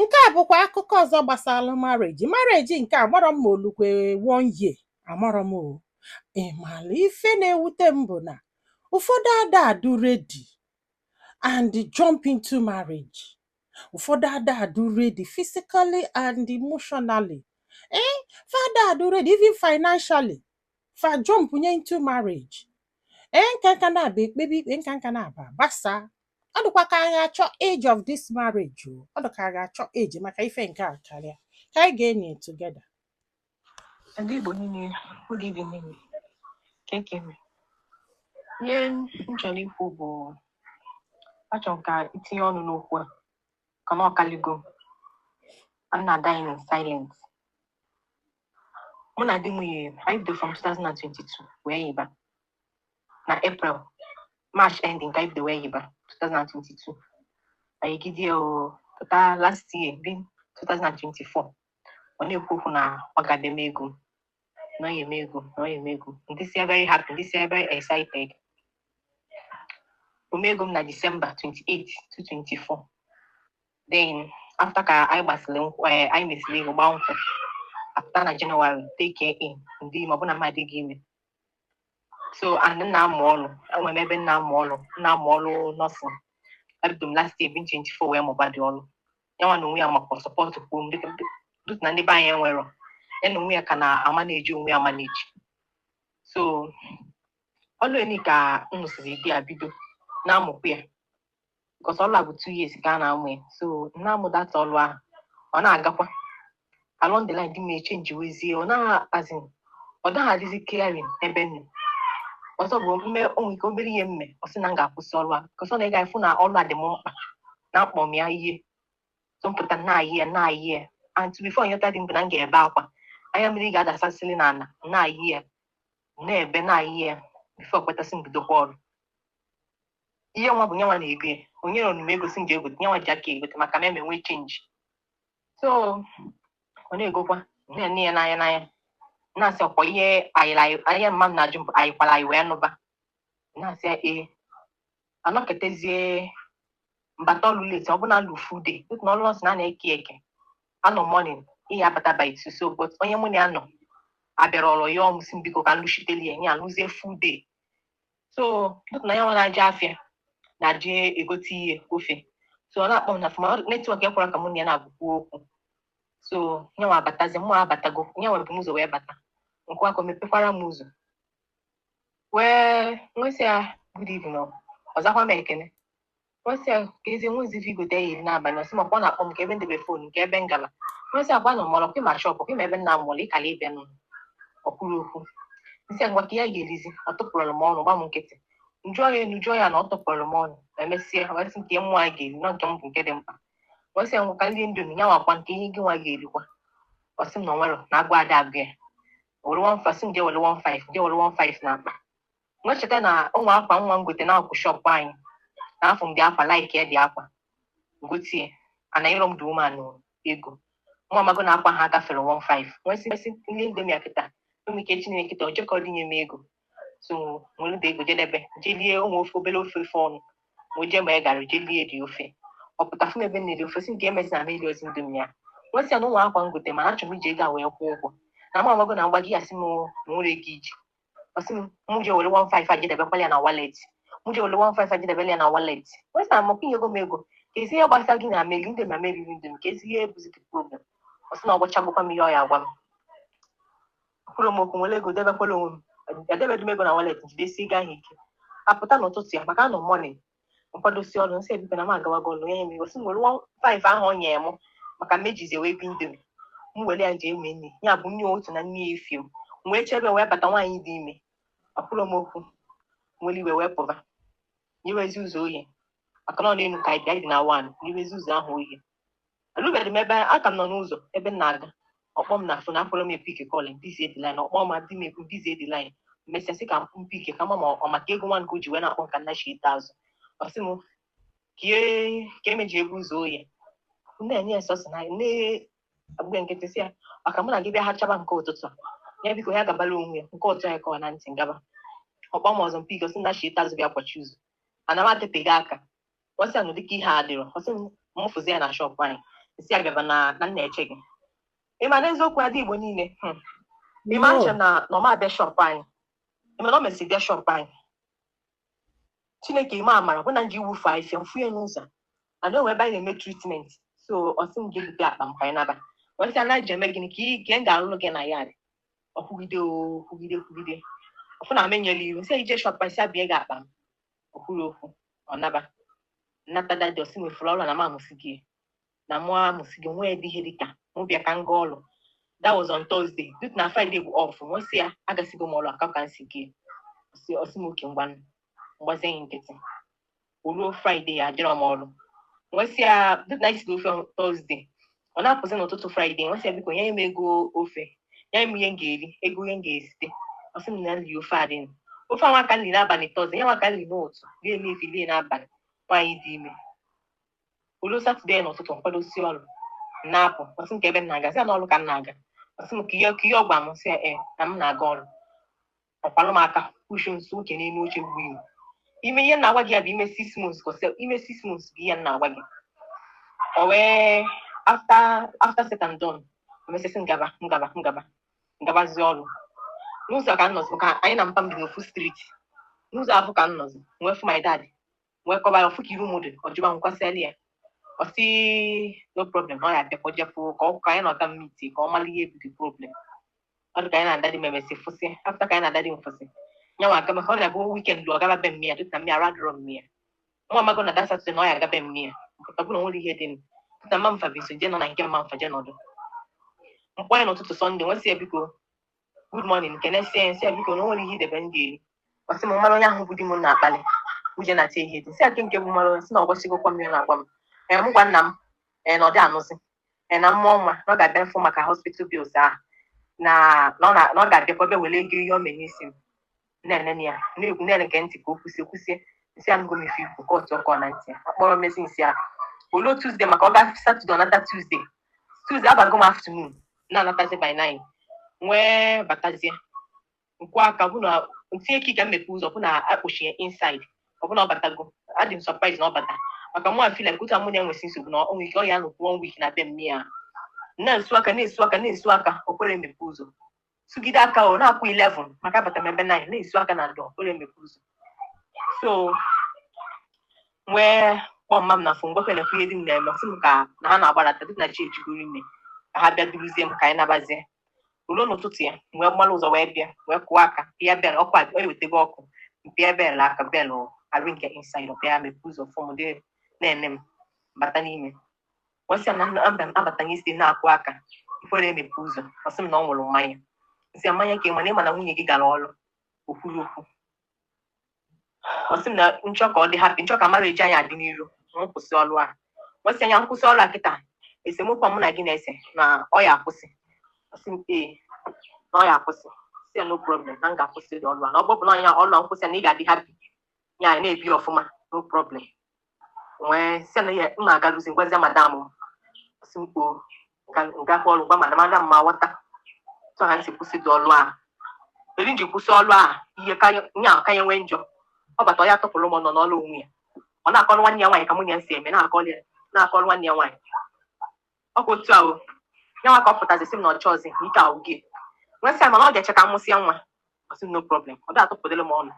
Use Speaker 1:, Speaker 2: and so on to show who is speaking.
Speaker 1: Nke a bụkwa akụkọ ọzọ gbasara marriage. Marriage nke a, amarọ m ma olukwe one year, amarọ m o. Ị maala ife na-ewute m bụ na ụfọdụ ada adụ ready and jump into marriage. Ụfọdụ ada adụ ready physically and emotionally. Fa ada adụ ready even financially. Fa jump nye into marriage. Nka nka na-aba ekpebe ikpe, nka nka na-aba gbasaa. Ọ dịkwa ka anyị achọ age of this marriage o. Ọ dịka a ga-achọ age maka ife nke a karịa. Ka anyị ga-enye together.
Speaker 2: Ndị Igbo niile, good evening. Keke m. Ihe m chọrọ ikwu bụ, achọrọ m ka itinye ọnụ n'okwu a, ka na ọkaligo. I'm not dying in silence. Mụ na di m yi, anyị bido from 2022 wee yiba. Na April, March ending ka anyị bido wee yiba, 2022. Anyị gidie o, pụta last year, bi 2024. Ọ na-ekwu okwu na ọ ga-abịa mee ego, na ọ ya eme ego, na ọ ya eme ego. Ndị si very happy, ndị si very excited. O mee ego m na December 28, 2024. Then after ka anyị gbasịrị nkwụ, anyị mesịrị ego, gbaa nkwụ, apụta na January, take in ndị ime, ọ bụ na mmadụ adịghị ime. So and m na-amụ ọrụ, enwere m ebe m na-amụ ọrụ, m na-amụ ọrụ nursing. Ebido m last year bin 24 wee mụba dị ọrụ. Ya nwa na onwe ya makwa support kwuo m dịka due to na ndị be anyị enwero. Ya na onwe ya ka na-amaneji onwe ya amaneji. So ọlụ eni ka m nụsịrị di ya bido na-amụkwa ya, because ọlụ a bụ 2 years ka a na-amụ ya. So m na-amụ data ọlụ ahụ, ọ na-agakwa. Along the line, di m echange wezie, ọ na as in ọ naghị adịzi caring ebe m nọ. Ọzọ bụ mme, o nwere ike obere ihe mme, ọ sị na m ga-akwụsị ọrụ a, because ọ na-ega ịfụ na ọrụ a dị m mkpa, na akpọ m ya ihe. So m pụta na-ayị ya, na-ayị ya, and to before nyọta dị m bụ na m ga-ebe akwa, anya mmiri ga-adasasịrị n'ala, na-ayị ya, na-ebe, na-ayị ya, before kwetasị m bidokwa ọrụ. Ihe nwa bụ nyanwa na-ego ya, onye rọrọ m ego si m ji egote, nyanwa ji aka egote maka na eme nwee change. So ọ na-egokwa, na-ene ya n'anya n'anya, na-asị ọkwa ihe anyị anya mma m na-ajụ m bụ anyị kwara anyị wee nụba, na-asị ya ee. Anọketezie mbata ọlụ late, ọ bụ na alụ full day dịka na ọlụ nọọsụ na a na-eke eke, anọ morning, ihe abata by 2. So but onye mụ na ya nọ abịara ọrụ ya, ọmụ si m biko ka m lụchiteli ya, ya alụzie full day. So dịka na ya nwa na-aje afịa, na-aje egote ihe ofe, so ọ na-akpọ m na phone, network ya kwara ka mụ na ya na-abụkwu okwu. So nyanwa abatazi, mụ abatago, nyanwa bụ m ụzọ wee bata nke aka, o mepekwara m ụzọ wee nwesị ya good evening. Ọ ọzakwa m ekene, nwesị ya ka ezi nwezi igote ya eri n'abalị. Ọsị makwa ọ na-akpọ m ka ebe ndebe phone nke ebe ngala. Nwesị akwa nọ mọrọ kwa ma shop kwa ma ebe nna mụrụ ịkala ịbịa nụ. Ọkwuru okwu, nsị ya ngwa ka ya ga-erizi. Ọ tụpụrụ m ọnụ, gba m nkịtị. Njụọ ya enu, jụọ ya na ọ tụpụrụ m ọnụ. Emesịa wesị nke mmụọ anyị ga-eri nọ, nke m bụ nke dị mkpa. Wesị ya ngwa ka ndị Indomie ya nwakwa nke ihe gị nwa ga-erikwa. Ọ sị m na ọ nwere na agụ ada agụ ya, were one five, sị m jee were one five, jee were one five na akpa. Nwe cheta na ụmụ akwa nwa m gote na akwụ shop anyị na afọ m dị akwa like ya dị akwa gotie ana ịrọ m dị umeanụ ego nwa amago na akwa ha gafere one five. Nwesị ndị Indomie a kịta enwe ike chineke kịta o jekọ dị nye m ego. So nwere dị ego jedebe jee lie ụmụ ofe, obere ofe, ofe ọnụ wee jee ma ị gara jee lie dị ofe. Ọ pụta fụ m ebe m na-eri ofe, sị nke emezi na m eri ozi Indomie ya. Nwesị ya na ụmụ akwa m gote, mana achọrọ m iji ego a wee kwụọ ụgwọ na mụ amago na mgba gị ya. Sị m na nwere ego iji, ọ sị m mụ jee were one five a jedebekwala ya na wallet, mụ jee were one five a jedebela ya na wallet. Nwesị na mọkwa inyego m ego ka ezi ihe gbasara gị na meri Indomie ma meriri Indomie, ka ezi ihe bụzi gị problem. Ọ sị na ọ gwachagokwa m ihe ọ ya agwa m. Kwuru m okwu, nwere ego debekwala onwe m, edebedu m ego na wallet, jidesi ego ahụ ike. Apụta n'ụtụtụ ya maka anọ morning, nkwadosi ọrụ, nsị ebikwa na m agawago ọrụ ya, nye m ego, sị m were one five ahụ ọ nye m maka mejizie wee ego Indomie, m were ya jee mee nri ya bụ nri otu na nri efio. M wee chebe wee bata nwaanyị dị ime, ọkwụrụ m okwu, nwere iwe wee pụba nyewezi ụzọ oyi, maka na ọ n'elu ka anyị dị, anyị dị na one, nyewezi ụzọ ahụ oyi. Alụbeghị m ebe aka m nọ n'ụzọ ebe m na-aga, ọkpọ m na phone, akwụrụ m epick call, busy the line. Ọkpọ m, adị m ekwu, busy the line. Mesịa sị ka m pick, ka ma ma ọ maka ego nwa nke o ji wee na-akpọ nka nna chi azụ. Ọ sị m ka emeji ego ụzọ oyi m na-enye ya sọsọ na na-agba nkịtị, sị ya maka mụ na gị bịa ha chaba nke ụtụtụ a. Ya biko ya gabala onwe ya nke ụtụ ya kọwa na ntị ngaba. Ọkpọ m ọzọ, m pick, ọsị nna chi azụ bịa kwachi ụzọ ana m atịpeghị aka. Ọ sị ya na ụdịka ihe a dịrọ. Ọ sị m mụfụzi ya na shop anyị. Si ya bịaba na nna eche gị. Ị ma na eziokwu adị Igbo niile. Ị ma
Speaker 1: No.
Speaker 2: nche na ọma abịa shop anyị. Ị ma na o mesịrị bịa shop anyị. Chineke ime amara bụ na nji wufe ahịfịa mfu ya n'ụzọ ana onwe ebe anyị na-eme treatment, so ọ sị m ga-ebute akpa m ka anyị naba. Wee sị anaghị eme gịnị ka ị ka m ga-alụrụ gị na ya dị. Ọkwugide o kwugide kwugide, ọfụ na m enyela iwu sị ije shop anyị, sị abịa gị akpa m. O kwuru okwu, ọ naba nnata. Daddy, ọsị m efuru ọrụ na m amụsị gị na mụ amụsị gị nwee dị ihe dịka mụ bịa ka m gaa ọrụ. That was on Thursday, due na Friday bụ off. Nwee sị ya agasigo m ọrụ aka ka m si gị. Ọsị m oke ngwanụ, mgbazie ya nkịtị. O ruo Friday, ajọrọ m ọrụ. Nwee sị ya due na isiri ofe on Thursday, ọ na-apụzi n'ụtụtụ Friday. Nwee sị ya biko nye m ego ofe, nye m ihe m ga-eri, ego ihe m ga-esite. Ọ sị m na nri ofe adịghị, ofe anwa ka nri n'abalị Thursday, ya nwa ka nri n'ụtụ rie n'efi rie n'abalị. Nwaanyị dị ime. Olu Saturday n'ụtụtụ, nkwadosi ọrụ na-apụ. Ọsị m ka ebe m na-aga, sị ya n'ọrụ ka m na-aga. Ọsị m ka ihe ọ gwa m, sị ya ee, na m na-aga ọrụ. Ọkwalụ m aka push nso oche n'elu oche gbu ime. Ime ihe m na-agwa gị ya bụ ime 6 months, ka ọsị ime 6 months bụ ihe m na-agwa gị. O wee after set and done, o mesịsị ngaba ngaba ngaba ngabazi ọrụ. N'ụzọ ka m nọzi, ka anyị na mpa m bi n'ofu street, n'ụzọ ahụ ka m nọzi nwee fụ my dad, nwee kọba ya ọfụ ka iru m dị. Ọjụba m kwasịala ya. Ọ sị no problem, na ọ ya abịa ka ọ jefu ka ọ ka anyị na ọga m meet, ka ọ mara ihe bụ the problem. Ọ dị ka anyị na daddy m emesi fụsị. After ka anyị na daddy m fụsị, nyanwa aga maka ọ na-abụ weekend ọ gaba be mme ya, dịka mme arụ adịrọ mme ya. Nwa amago na that Saturday na ọ ya aga be mme ya, ọ bụrụ na nwere ihe dị dịka mma mfa bụ nso je nọ na nke mma mfa je nọdụ. Mkpọ ya n'ụtụtụ Sunday, nwesị ya biko good morning, kenesie ya, nsị ya biko na o nwere ihe idebe m ga-eri. Ọ sị m mara onye ahụ bụ di m na-akpali uje na-ata ihe dị. Nsị ya nke bụ mara onye sị na ọ gwasịgokwa m ya na-agwa m ee, m gwa nna m ee na ọ dị anụzi ee na mmụọ nwa na ọ ga-abịa fụ maka hospital bills ahụ na ọ ga-abịakwa bịa were ego ihe o mee n'isi m. Na-enene ya na-ekwu na nke ntị ka o kwụsie kwụsie. Nsị ya ngo m ife ikwu ka otu ọkọ na ntị ya akpọrọ mesi. Nsị ya olu Tuesday maka ọ ga Saturday, ọ nata Tuesday. Tuesday abago m afternoon, na-anatazi by 9, nwee batazie nkwụ aka bụ na ntinye ike ka m mepee ụzọ bụ na akpọchie inside. Ọ bụ na ọ batago. Adị m surprise na ọ bata maka mụ feel like otu a mụ na-enwesị nsogbu na ọ nwere ike ọ ya nọkwu one week na be m ya na-esu aka na-esu aka na-esu aka, o kwere emepe ụzọ. Sugide aka o na-akwụ 11 maka abata m ebe 9, na-esu aka na door, o kwere emepe ụzọ. So nwee kpọọ mma m na phone, gwakwa nekwa ihe dị m na-eme. Ọsị m ka na ha na-agbadata dị na chi ejigoro ime ka ha bịa duruzie m ka anyị nabazie. Ruo n'ụtụtụ ya wee gbalụ ụzọ wee bịa wee kụọ aka ya bịara ọkụ ọ ewetego ọkụ mpịa bell aka, bell arụ nke inside. Ọbịa mepee ụzọ fọm dị na-ene m bata n'ime. Wee sị ya na mba m abata n'isi na-akụ aka ifere emepe ụzọ. Ọ sị m na ọ ṅụrụ mmanya. Nsị ya mmanya ka ị mana ịma na nwunye gị gara ọrụ. O kwuru okwu. Ọ sị m na nchọ ka ọ dị happy, nchọ ka marriage anyị adị n'iru, m kwụsị ọrụ a. Wee sị anya nkwụsị ọrụ a kịta, esemokwu a mụ na gị na-ese na ọ ya akwụsị. Ọ sị m ee, na ọ ya akwụsị. Si ya no problem, na m ga-akwụsị dị ọrụ a, na ọ bụrụ na ọnya ọrụ a nkwụsị ya na ị ga-adị happy ya na-ebi ọfụma, no problem. Wee sị na ya m na-agaruzi gwazie madam m. Sị m kpoo ngakwa ọrụ gwa madam, madam ma ghọta tụ ha nsi kwụsị dị ọrụ a. Eri nji kwụsị ọrụ a, ihe ka nya ka ya nwee njọ. Ọ bata ọ ya tọpụrụ m nọ n'ọrụ onwe ya, ọ na-akọrọ nwanne ya nwaanyị ka mụ na ya si eme, na-akọrọ ya, na-akọrọ nwanne ya nwaanyị. Ọ kwa otu ahụ ya nwa ka ọ pụtazi sị m na ọ chọọzi na ike agwụ gị. Nwee sị ya mana ọ ga-eche ka m mụsịa nwa. Ọ sị m no problem, ọ ga-atụpụdịrị m ọnụ.